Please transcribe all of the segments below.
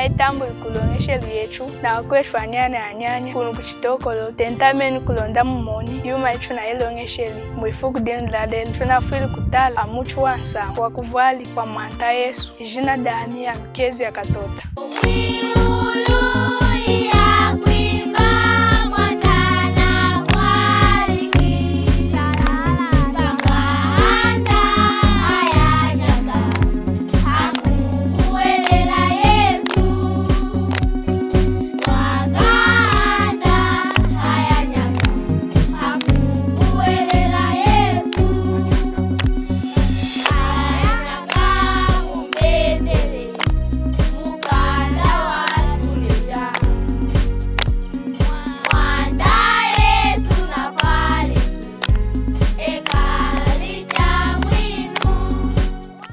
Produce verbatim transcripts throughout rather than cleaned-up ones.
Ayitambwili kuloñeshelu yetu, nawakwetu anyana anyanya kunu ku Chitokolo, tentamenu kulonda mumoni yuma yitunayiloñesheli mwifuku dinu dalelu. Tunafwili kutala hamutu wansañu wakuvwalika kwa Mwanta Yesu. Ijina dami yami Kezia Katota.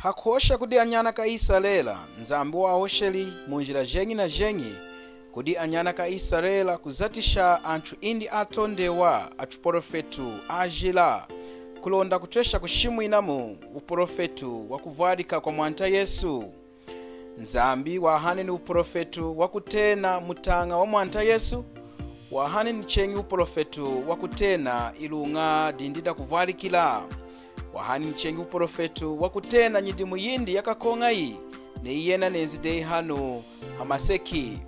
Hakuhosha kudi anyana ka Isarela, Nzambi wahosheli munjila jeñi na jeñi kudi anyana ka Isarela kuzatisha antu indi atondewa, atuprofetu ajila, kulonda kutwesha kushimwinamu uprofetu wakuvwalika kwa Mwanta Yesu. Nzambi wahanini uprofetu wakutena mutaña wa Mwanta Yesu, wahanini cheñi uprofetu wakutena iluña dindi dakuvwalikila. Wahanini cheñi uprofetu wakutena nyidimu yindi yakakoñayi, neyi yena nenzi dehi hanu hamaseki.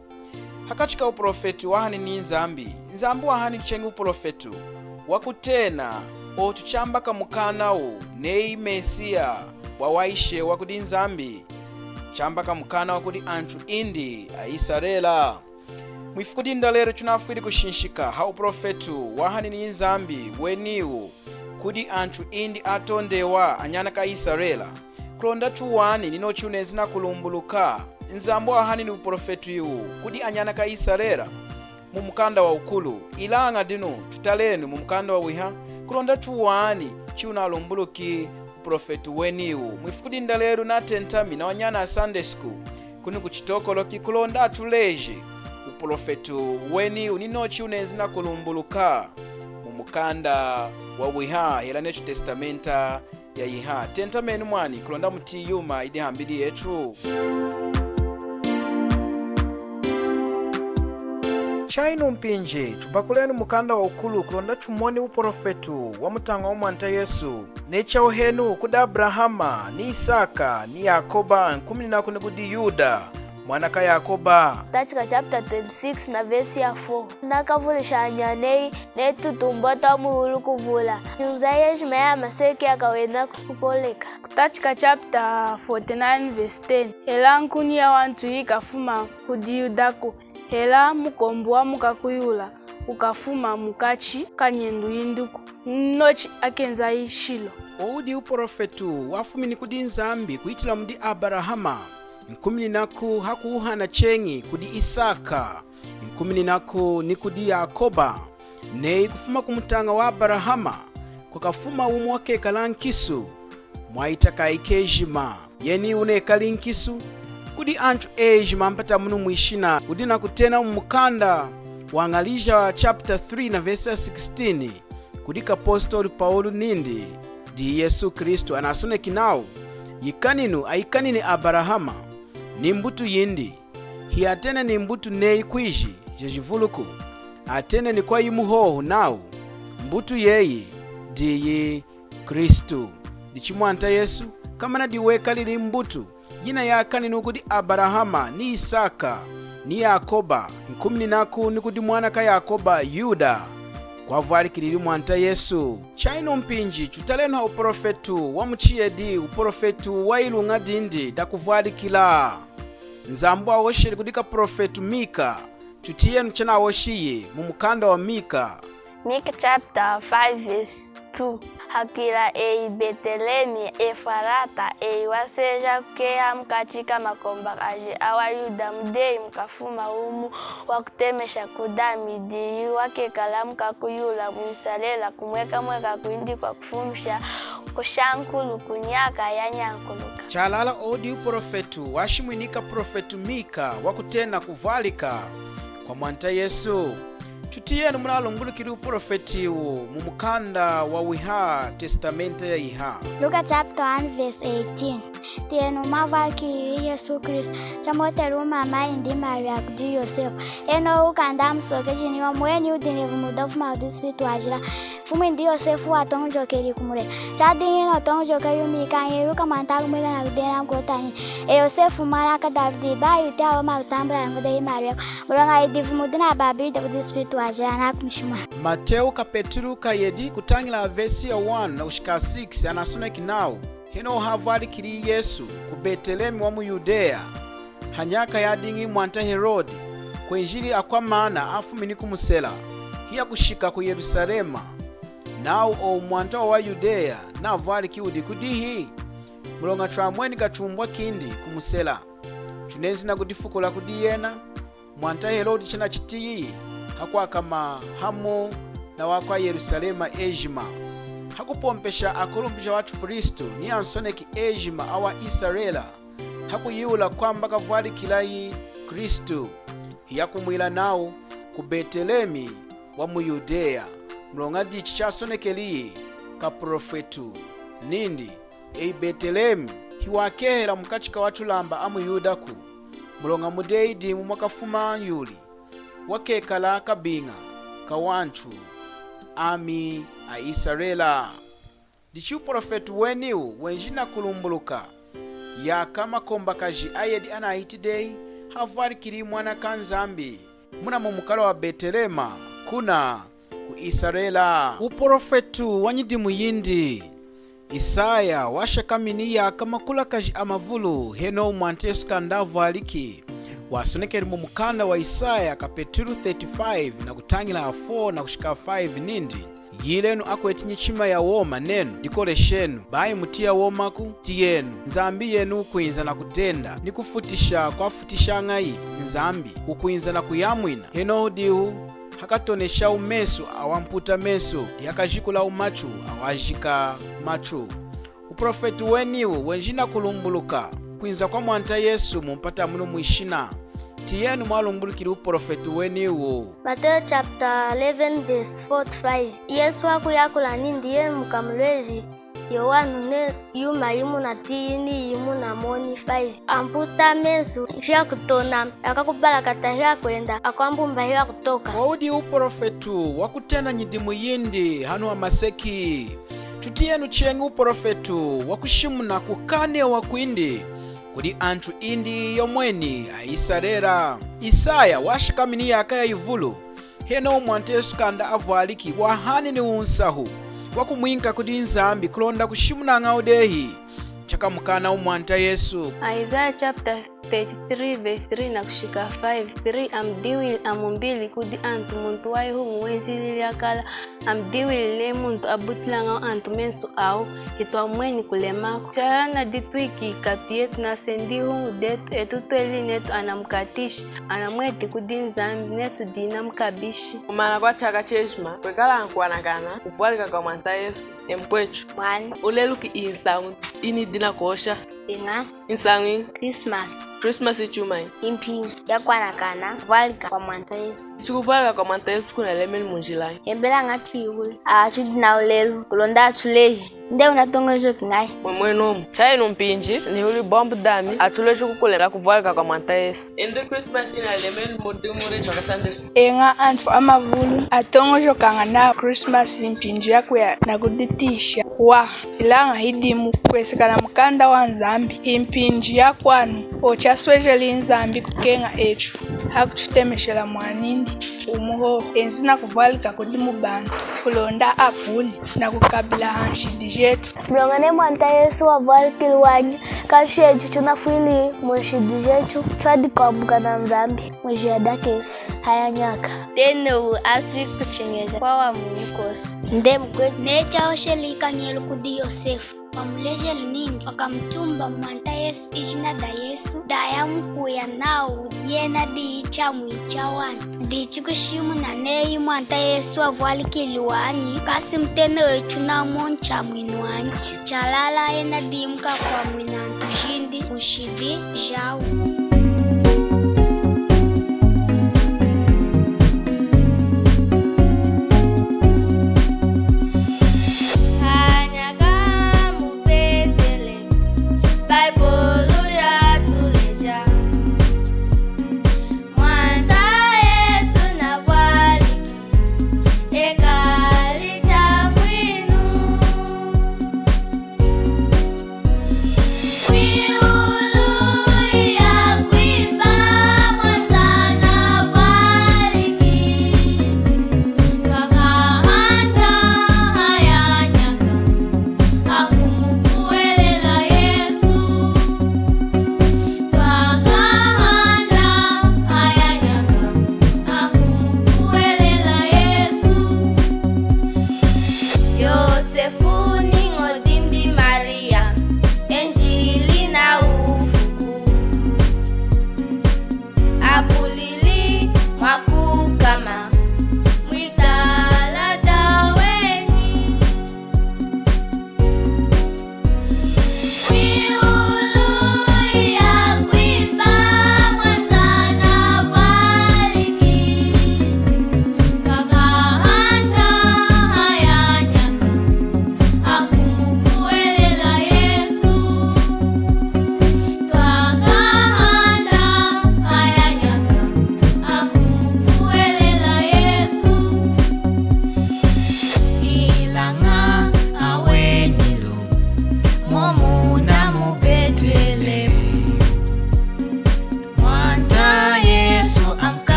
Hakachi ka uprofetu wahanini Nzambi, Nzambi wahanini cheñi uprofetu wakutena ochu chamba kamukanawu neyi Mesiya wawayishewa kudi Nzambi, chamba kamukanawu kudi antu indi a Isarela. Mwifuku dinu dalelu tunafwili kushinshika ha uprofetu wahanini Nzambi weniwu kudi antu indi atondewa, anyana ka Isarela, kulonda tuwani ninochu nenzi nakulumbuluka. Nzambi wahanini uprofetu iwu kudi anyana ka Isarela mumukanda wa ukulu. Ilaña dinu tutalenu mumukanda wa wiha kulonda tuwani chiwunalumbuluki uprofetu weniwu. Mwifuku dinu dalelu natentami nawanyana a Sunday school kunu ku Chitokoloki kulonda atuleji uprofetu weniwu ninochu nenzi nakulumbuluka mumukanda wa wiha hela nechu testamenta ya yiha. Tentamenu mwani kulonda mutiyi yuma yidi hambidi yetu. Chayinu mpinji tupakulenu mukanda wa ukulu kulonda tumoni uprofetu wa mutaña wa Mwanta Yesu. Neyi chawuhenu kudi Abarahama, ni Isaka, ni Yakoba, nkumininaku ni kudi Yuda, mwana ka Yakoba. Kutachika chapter twenty-six na verse ya four. Nakavulisha anyana eyi, neyi tutumbwa twa mwiwulu kuvula. Nyunza yejima ya hamaseki yakawena kukoleka. Kutachika chapter forty-nine verse ten. Hela nkunyi ya wantu yikafuma kudi Yudaku, hela mukombu wa mukakuyula wukafuma mukachi ka nyendu yindiku, nochu akenzayi Shilo. Owu wudi uprofetu wafumini kudi Nzambi kuhitila mudi Abarahama, nkumininaku hakuwuhana cheñi kudi Isaka, nkumininaku ni kudi Yakoba, neyi kufuma kumutaña wa Abarahama kwakafuma wumu wakekala nkisu mwahita kaayi kejima. Yeni wunekali nkisu kudi antu ejima ampata munu mwishina, wudi nakutena mumukanda wa Añalija chapter three na verse ya sixteen, kudi kapostolu Pawulu nindi, diyi Yesu Kristu anasoneki nawu, ikaninu ayikanini Abarahama ni mbutu yindi, hiyateneni mbutu neyi kwiji jajivuluku, ateneni kwa yimu hohu nawu, mbutu yeyi diyi Kristu. Dichi Mwanta Yesu, komana diyi wekalili mbutu yina yakaniniwu kudi Abarahama, ni Isaka, ni Yakoba, nkumininaku ni kudi mwana ka Yakoba, Yuda, kwavwalikilili Mwanta Yesu. Chayinu mpinji tutalenu ha uprofetu wa muchiyedi, uprofetu wa iluña dindi dakuvwalikila. Nzambi wahosheli kudi kaprofetu Mika. Tutiyenu chanahoshiyi mumukanda wa Mika. Mika chapter five verse two. Hakwila eyi Betelemi Efrata, eyi waseja kukeha mukachi ka makombakaji a waYuda, mudeyi mukafuma wumu wakutemesha kudami, diyi wakekala mukakuyula mu Isarela, kumwekamweka kwindi kwakufumisha kushankulu kunyaka yanyankuluka. Chalala owu wudi uprofetu washimwini kaprofetu Mika wakutena kuvwalika kwa Mwanta Yesu. Tutiyenu munalumbulukili uprofetu iwu mumukanda wa wiha, testamenta ya yiha. Luka chapter one verse eighteen. Tiyenu mwavwalikili Yesu Kristu. Chamotelu mama yindi Maria kudi Yosefu. Enu ukanda amusokeshi ni wamweni wudi ni vumu wafuma kudi Spiritu Wajila. Mfumuindi Yosefu watoñojokeli kumulema. Chadiñi natoñojoka yuma yikanyelu kamwanta kumwila na kudena mukota ni. E Yosefu mwana ka Davidi, bayi uti awo makutambula yangu de Maria. Muloña idi vumu dina Babili de kudi Spiritu Wajila na kumishima. Mateu kapetulu kayedi kutañila vesi ya one na kushika six anasoneki nawu. Henohu havwalikili Yesu ku Betelemi wa mu Yudeya, hanyaka yadiñi mwanta Herodi, kwenjili akwa maana afumini kumusela, hiyakushika ku Yerusalema. Nawu owu mwanta wawa Yudeya navwaliki wudi kudihi? Muloña twamweni kachumbwa kindi kumusela. Tunenzi nakudifukula kudi yena, mwanta Herodi chanachitiyi hakwakama hamu nawakwa Yerusalema ejima, hakupompesha akulumpi ja watupristu ni ansoneki ejima awa Isarela, hakuyihula kwamba kavwalikilayi Kristu, hiyakumwila nawu ku Betelemi wa mu Yudeya, muloña dichi chasonekeliyi kaprofetu nindi, Eyi Betelemi, hiwakehela mukachi ka watulamba a mu Yudaku, muloña mudi eyi dimu mwakafuma nyuli wakekala kabiña ka wantu ami a Isarela. Dichi uprofetu weniwu wenji nakulumbuluka, yaka makombakaji ayedi anahiti dehi havwalikili mwana ka Nzambi muna mumukala wa Betelema, kuna ku Isarela. Uprofetu wa nyidimu yindi. Isaya washakamini yaka makulakaji amavulu henohu mwanta Yesu kanda avwaliki. Wasonekeli mu mukanda wa Isaya kapetulu thirty-five na kutañila four na kushika five nindi, Yilenu akweti nyichima ya woma nenu, dikoleshenu, bayi mutiya womaku, tiyenu, Nzambi yenu wukwinza nakutenda, ni kufutisha kwafutishañayi Nzambi, wukwinza nakuyamwina, henohu dihu hakatoneshawu mesu awa mputa mesu, dihakajikulawu machu awa ajika machu. Uprofetu weniwu wenji nakulumbuluka kwinza kwa mwanta Yesu mumpata munu mwishina. Tiyenu mwalumbulukili uprofetu weniwu. Mateo chapter eleven verse four to five. Yesu hakuyakula nindi, Yenu mukamuleji Yowanu neyi yuma yimunatiyi ni yimunamoni. Five. Amputa mesu hiyakutona, akakubalakata hiyakwenda, akwambumba hiyakutoka. Owu wudi uprofetu wakutena nyidimu yindi hanu hamaseki. Tutiyenu cheñi uprofetu wakushimuna kukanewa kwindi kudi antu indi yomweni a Isarela. Isaya washakamini yaka yayivulu henohu mwanta Yesu kanda avwaliki, wahanini wunsahu wakumwinka kudi Nzambi kulonda kushimunañawu dehi chakamukanawu mwanta Yesu. Isaiah chapter thirty-three verse three na kushika five. Three. Amudiwili, amumbili kudi antu, muntu wayihuñu wenjilili yakala. Amudiwili neyi muntu abutilañawu antu mesu awu, hitwamweni kulemaku. Chalala naditwiki ikatu yetu nasendi ihuñu detu, etu twelili netu anamukatishi, anamweti kudi Nzambi, netu dina mukabishi. Kumana kwa chaka chejima, kwekala nkwanakana kuvwalika kwa mwanta Yesu. Empwechu. Mwani. Uleluki iyi nsañu ini dinakuhosha. Ina. Nsañu. Christmas. Christmas ichumanyi? Impinji yakwanakana kuvwalika kwa mwanta Yesu. Ichi kuvwalika kwa mwanta Yesu kunalemeni munjilanyi? Embelaña twihuli. Atudi nawu lelu kulonda atuleji. Nde unatoñojoki ñahi? Mwemwenomu. Chayinu mpinji nihuli bombu dami atuleji kukulemba kuvwalika kwa mwanta Yesu. Indi Christmas inalemeni mudimu muleji waka Sunday school. Eña, antu amavulu atoñojokaña nawu Christmas himpinji yakuya nakuditiyisha. Wa. Ilaña hidimu, kweseka na mukanda wa Nzambi, himpinji yakwanu, ochu chaswejeli Nzambi kukeña echu, hakuchutemeshela mwanindi wumu hohu, enzi nakuvwalika kudi mubantu, kulonda akuli nakukabila hanshidi jetu. Muloña neyi mwanta Yesu wavwalikili wanyi, kanshi echu chunafwili munshidi jechu, chwadi kwambuka na Nzambi mwijiya dakesi haya nyaka. Tenowu asi kuchiñeja kwa wamwinu kosi. Nde mukwetu. Neyi chahosheli kañelu kudi Yosefu, wamulejeli nindi wakamutumba mwanta Yesu ijina da Yesu, da yamukuya nawu yena diyi Chamwinu chawantu. Dichi kushimuna neyi mwanta Yesu wavwalikili wanyi, kasi mutenowu echu namoni Chamwinu wanyi. Chalala yena diyi mukakwamwina antu jindi munshidi jawu. Hanyaka mu Betelehemu, Bible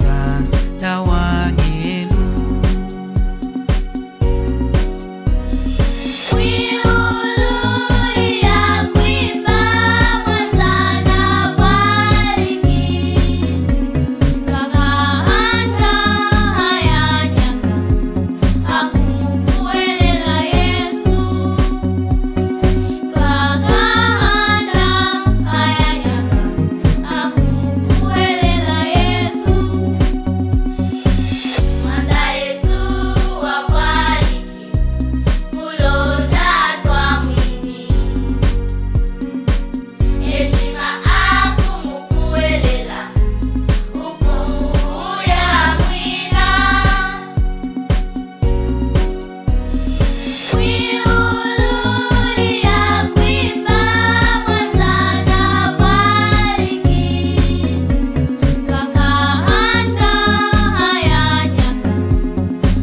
Sanza dawañelu. Mwiwulu yakwimba Mwanta navwaliki, twakahanda haya nyaka hakumukuhwelela Yesu. Twakahanda haya nyaka hakumukuhwelela Yesu. Mwanta Yesu wavwaliki, kulonda twamwini. Ejima akumukuhwelela, ukuya mwina. Mwiwulu yakwimba Mwanta navwaliki, twakahanda haya nyaka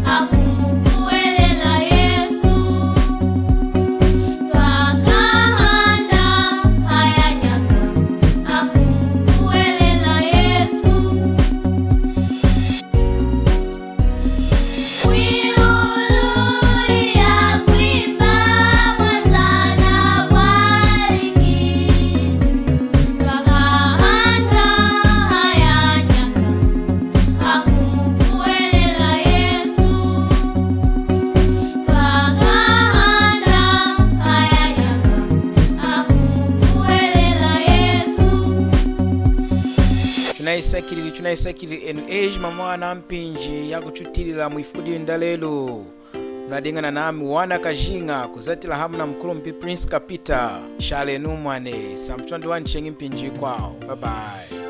hakumukuhwelela Yesu. Twakahanda haya nyaka hakumukuhwelela Yesu. Mwiwulu yakwimba Mwanta navwaliki, twakahanda haya nyaka hakumukuhwelela Yesu. Twakahanda haya nyaka hakumukuhwelela Yesu. Tunayisakilili, tunayisakilili enu ejima mwana mpinji yakututilila mwifuku dinu dalelu. Munadiñi nami Wana Kajinga kuzatila hamu na mukulumpi Prince Kapita. Shalenu mwani, sampu twadiwani cheñi mpinji yikwawu. Bye bye.